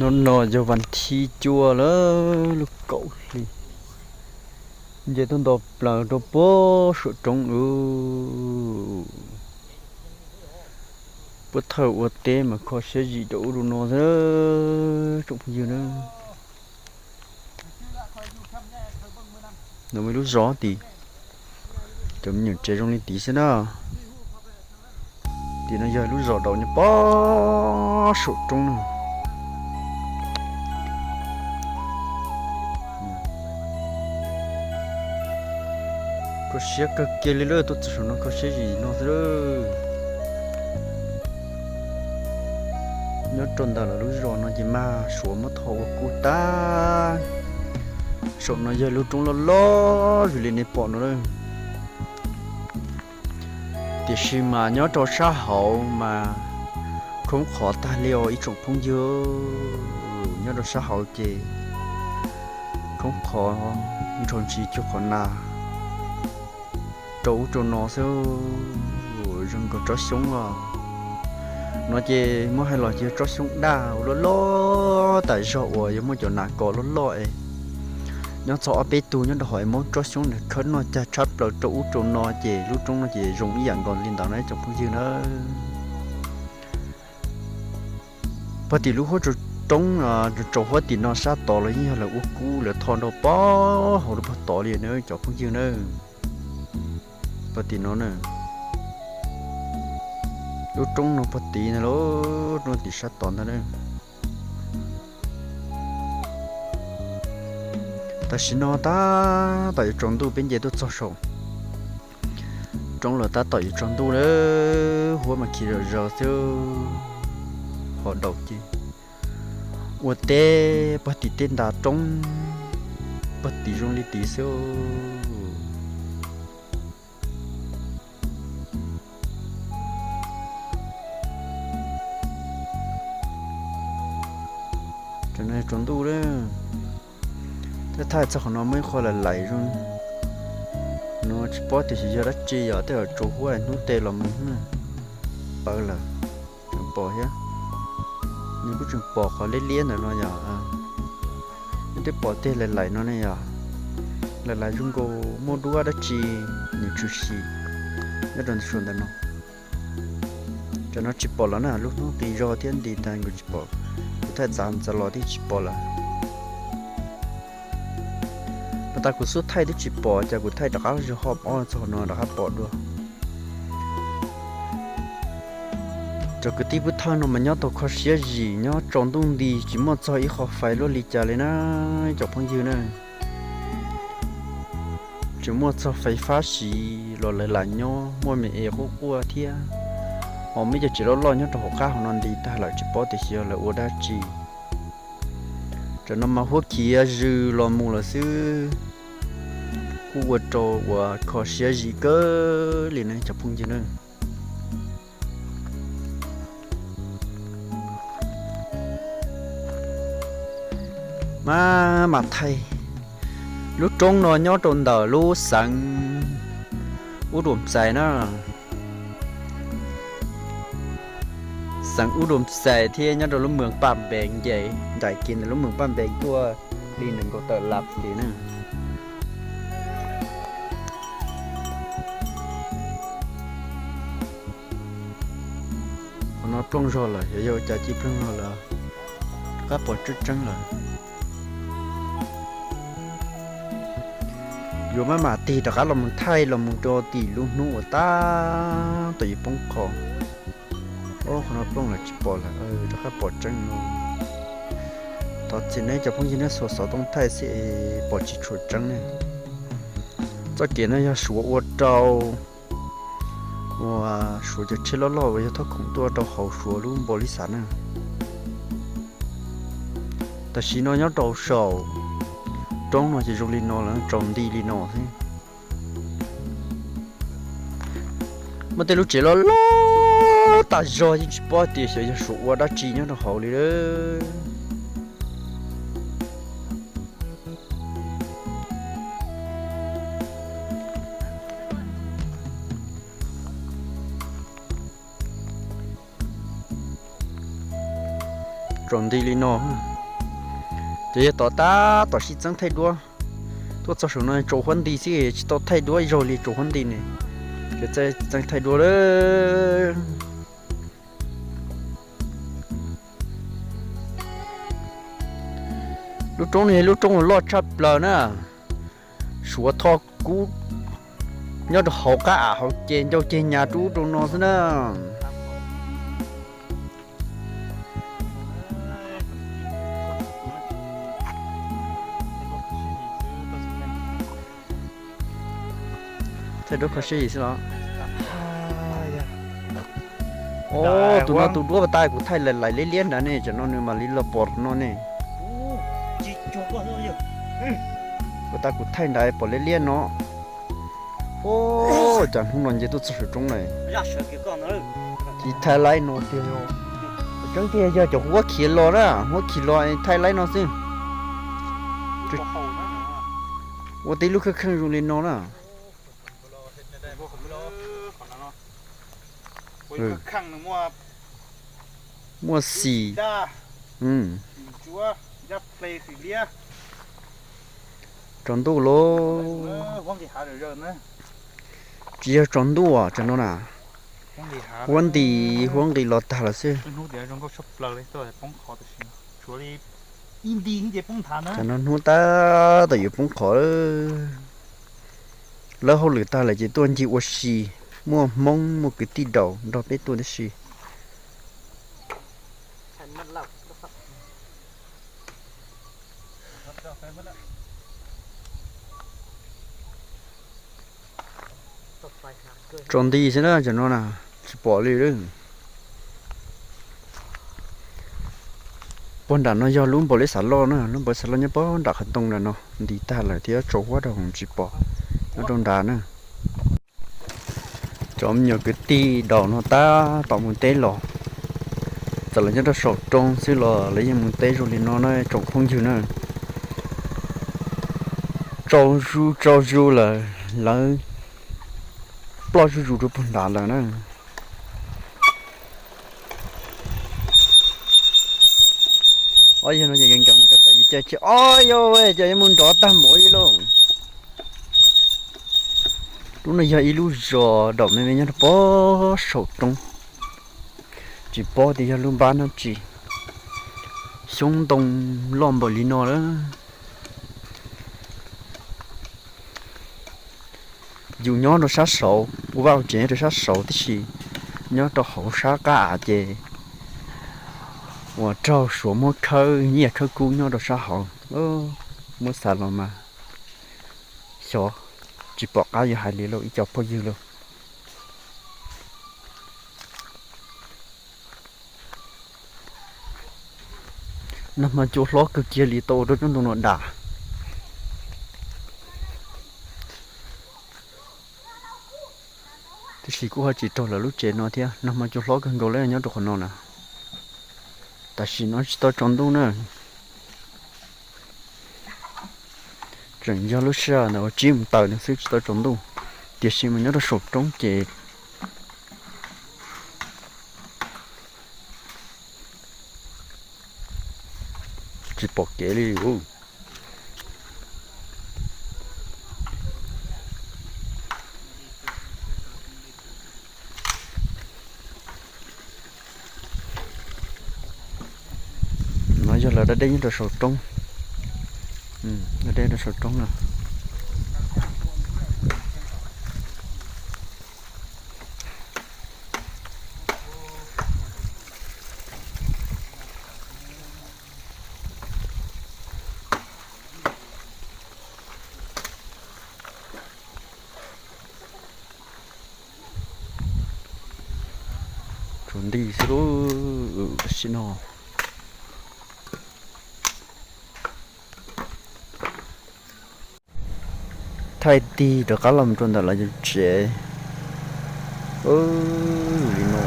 Hnub no yog vas thib cuaj lawm, lub kaum hli, nce tuaj nto plaws rau puag saum roob lawm. Puag thawj ua teb mas kho siab zim rau ub rau no xwb tsoom phooj ywg na. No muaj ib lub zos tim, cov me nyuam tsev zoo li tid xwb na. Tim no yog lub zos daus nyob puag saum roob na. Kho siab kawg kiag li lawm, tuaj txog saum no kho siab zim no xwb lawm. Nyob rau ntawm lawv lub zos no ces mag suav muab tho ua kub tag. Saum no yog lub roob loj loj zoo li nej pom no lawm. Tiam sis mas nyob rau sab hauv mas khoob qhov tag li os ib tsoom phooj ywg. Nyob rau sab hauv ces khoob qhov nrho ntsis cuag qhov nas rau ub rau no xwb, zoo nkaus tsob xyoob os. No ces muab hais los ces yog tsob xyoob daj uas loj loj tas zog uas yog muaj cov nas kos loj loj es nyob txog ob peb tug nyob rau hauv es muab tsob xyoob ntawd khawb noj cag tshab plaws rau ub rau no ces lub roob no ces zoo ib yam nkaus li ntawd na cov phooj ywg na. Puag tim lub huab tsaus roob, tsaus huab tim no sab tod los yeej yog lawv ua kub lawv tho nrau puag hauv rau puag tod li na cov phooj ywg na. Puag tim no na, lub roob no puag tid ntag lauj, roob tim sab tod ntag na. Tam sim no tab tom yuav tsaus ntuj, peb nce tuaj txog saum roob los tab tom yuav tsaus ntuj lawm, huab mas khi zom zaws xwb, ho daus ces ua teb puag tim tej ntas roob, puag tim zoo li tid xwb. Tam no tsaus ntuj lawm, thiab thaij txog qhov no muaj ib qho lais lais zoo no tsis paub tias xyov yog dab tsi, yog tej zaum tsaus huab hnub teb los mus hnub pawv lawm. Tseem pom thiab, nws kuj tseem pom qhov liab liab ntawm no yog, nws twb pom tej lais lais no ne yog, lais lais zoo nkaus muaj duab dab tsi nws tshwm sim nyob rau suav ntawm no. Tam no tsis pom lawm na, lub hnub qis zog thiab nti tag nkaus tsis pom, kuv thaij txav txav los twb tsis pom lawm. Pas tas kuv xub thaij twb tsis pom, ces kuv thaij rov qab zog ho ob txog no rov qab pom dua. Cov kwv tij pub thawj no mas nyob tau kho siab zim, nyob tsaus ntuj nti tsis muaj txog ib qho fais luaj li cas li na cov phooj ywg na. Tsis muaj txog fais fab siv los lawv lam nyob muaj me es quaj quaj thiab. Ho muaj cov tsev loj loj nyob rau hauv qab hauv no nti tag lawm tsis paub tias xyov lawv ua dab tsi. Tam no mas huab khiav zws los mus lawm xwb, kuj ua rau uas kho siab zim kawg li ne cov phooj ywg na. Mas mam thaij, lub roob no nyob rau ntawm lub xeev Ub Dua Xais na, xeev Ub Dua Xais thiab nyob rau lub moos Paj Npees ces ncaim kiag ntawm lub moos Paj Npees tuaj li nees nkaum tawm lab li na. Qhov no plooj zog lawm, yog ua cas cia plooj zog lawm, rov qab pom tseeb tseeb lawm. Yuav maj mam tig rov qab los mus thaij los mus rau tim lub hnub uas tab tom yuav poob qho. Qhov no plooj lawm tsis pom lawm, rov qab pom tseeb no. Thov txim nawb cov phooj ywg, nej xuas xov tooj thaij xwb es pom tsis tshua tseeb ne. Txoj kev no yog Suav ua rau, uas Suav cov tsheb loj loj uas yog thob khoom tuaj rau hauv Suav lub npaus lis xav na. Tam sim no nyob rau saum roob no ces zoo li no lawm, tsaus nti li no xwb. Muaj tej lub tsev loj loj tas zog yeej tsis paub tias xyov yog Suav ua dab tsi nyob rau hauv li lawm. Tsaus nti li no, ces yog tom tab tom sib txeeb thaij duab. Tuaj txog saum no tsaus huab nti xwb, tsis tau thaij duab ib zaug li, tsaus huab nti ne. Ces txeeb thaij duab lawm. Lub roob no yog lub roob uas loj tshaj plaws na, Suav Thoj Kub nyob rau hauv qab av hauv ces ncau ceg nyas rau ub rau no xwb na. Thaij duab kho siab yim xwb los? Os, tus no tus duab pas tas kuv thaij laim laim liab liab nrad ne, tsam no nws mam li los pom no ne. Pas tas kuv thaij nrad pom liab liab no. Os, cas hnub no nce tuaj txog saum roob lawm. Ces thaij laib no tiag. Tseeb tiag yog cov huab khiav los na, huab khiav los thaij laib no xwb. Ua tib lub kheej kheej zoo li no na. Muaj xis. Tsaus ntuj lauj. Tsis yog tsaus ntuj os, tsam no na. Huab nti, huab nqis los tag lawm xwb. Tsam no hnub tab tom yuav poob qho. Lawv hauj lwm tag lawm ces tuaj ncig ua si, muaj Hmoob muaj kwv tij daus nrog peb tuaj tib si. Tsaus nti xwb na, tsam no na, tsis pom li lawm. Puag nram no yog lub npaum li xav loj na, lub npaum li xav loj nyob puag nram qhov ntoo nram no, nti tag lawm thiab tsaus huab rau tsis pom nyob rau nrad na. Cov me nyuam kwv tij daus no tab tom mus teb los, txawm lawv nyob rau saum roob xwb los lawv yeej mus teb zoo li no na tsoom phooj ywg na. Tsaus zuj tsaus zus lawm, lawv ploj zuj zus rau puag nrad lawm na. Ob yog no ces nkees nkees mus ko taw ces caij tsheb, ob yog ces yuav mus nrov tag npaum li lauj. Lub no yog ib lub zos daum me me nyob rau puag saum roob, tsis paub tias yog lub npab dab tsi, xyoob ntoo loj npaum li no lawm. Yus nyob rau sab saud, ua vaj ua tsev nyob rau sab saud tib si, nyob rau hauv sab qab av ces uas raug Suav muab khawb nyiaj khawb kub nyob rau sab hauv. Muab xav los mas xyov, tsis pom qab yuav hais li lauj ib co phooj ywg lauj. Nag hmo cua hlob kawg kiag li tau ua rau tsob ntoo no dam. Tiam sis kuj ho tsis raug lawv lub tsev no thiab, nag hmo cua hlob kawg nkaus li nyob rau qhov no na. Tam sim no tsis tau tsaus ntuj na. Tseem yog lub sij hawm ntawm uas tsib moos taws no xwb tsis tau tsaus ntuj, tiam sis mas nyob rau saum roob ces tsis pom kev li. No yog lawv da dej nyob rau saum roob. Da dej rau saum roob no. Tsaus nti xwb lub tam sim no. Thaij tig rov qab los rau ntawm lawv tsev. Li no.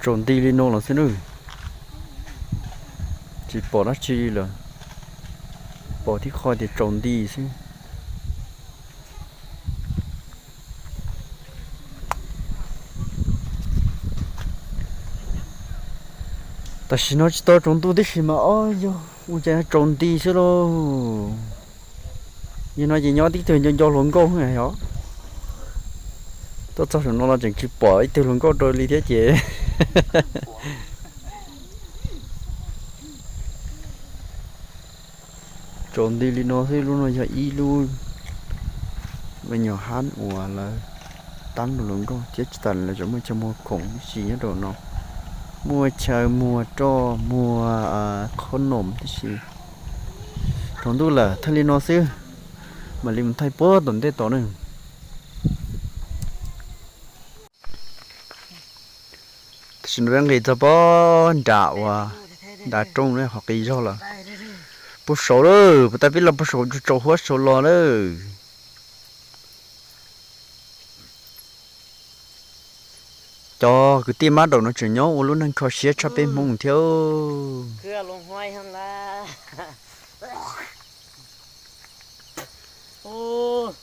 Tsaus nti li no los xwb na. Tsis pom dab tsi li lawm. Pom tib qho tias tsaus nti xwb. Tam sim no tsis tau tsaus ntuj tib si mas ob yog ua cas tsaus nti xwb lauj. Yog no ces nyob tib tug nco nco hluas nkauj os. Tuaj txog saum no los tseem tsis pom ib tug hluas nkauj rau li thiab ces tsaus nti li no xwb. Lub no yog ib lub me nyuam hab uas lawv tab hluas nkauj thiab tsis tas lawv tseem muaj chaw muag khoom tib si nyob rau no. Muaj chaw muag roj muag qhob noom tib si. Tsaus ntuj lawm, thaij li no xwb, mam li mus thaij puag tom ntej tod na. Tam sim no peb nqis txog pob nram uas nram roob na, qhov qis zog lawm. Puag saud lawm, puag ta peb los puag saud tsaus huab saud los lawm. Cov kwv tij mab daum no tseem nyob ua lub neej kho siab tshaj peb Hmoob thiab.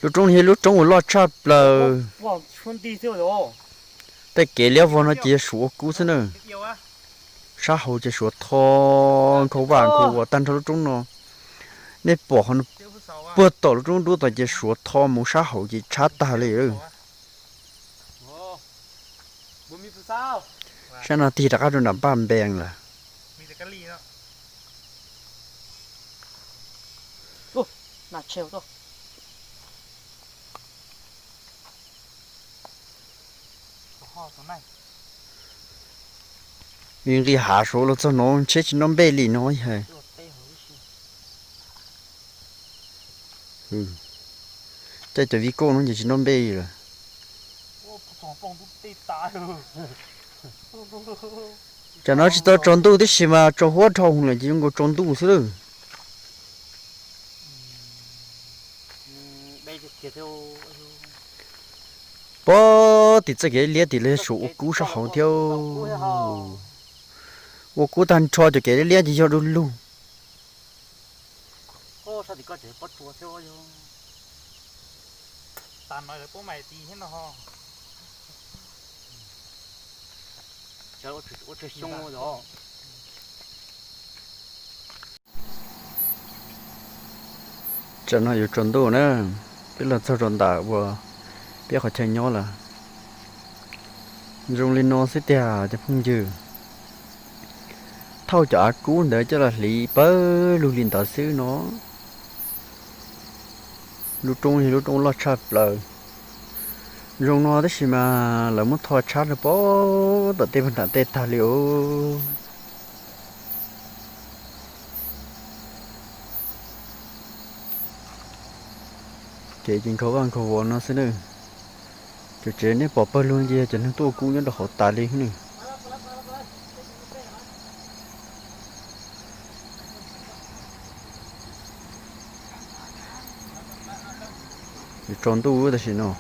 Lub roob no yog lub roob uas loj tshaj plaws. Tej kev liab vog no ces yog suav ua kub xwb na. Sab hauv ces suav tho nkhaus vaj nkhaus vuas tag nrho lub roob no. Nej pom qhov no puag tom lub roob dub tod ces suav tho mus sab hauv ces tshab tag li. Sab no tig rov qab rau nram Paj Npees lawm. Nqis hav saud los txog no tsheb tsis noj npej li no yog. Caij cov vij kauj no ces tsis noj npej li lawm. Tam no tsis tau tsaus ntuj tib si mas tsaus huab dhau lawm ces zoo nkaus tsaus ntuj xwb lawm. Pob tim txoj kev liab tim lawv suav ua kub sab hauv thiab. Ua kub tag nrho cov kev liab liab ces yog du lug. Tsam no yuav tsaus ntuj na, peb los txog rau ntawm uas peb qhov chaw nyob lawm. Zoo li no xwb tiag cov phooj ywg. Thauj cov av kub ntawd coj los hliv pawg lug li ntawd xwb no. Lub roob yog lub roob loj tshaj plaws. Zoo no tab sis mas lawv muab tho tshab rau pem tom tej pag nram tej tag li os. Kev ces nkhaus vaj nkhaus vos no xwb na. Cov tsev nej pom pawg lug ces yog cov neeg tuaj kub nyob rau hauv tas li ne. Yuav tsaus ntuj tam sim no.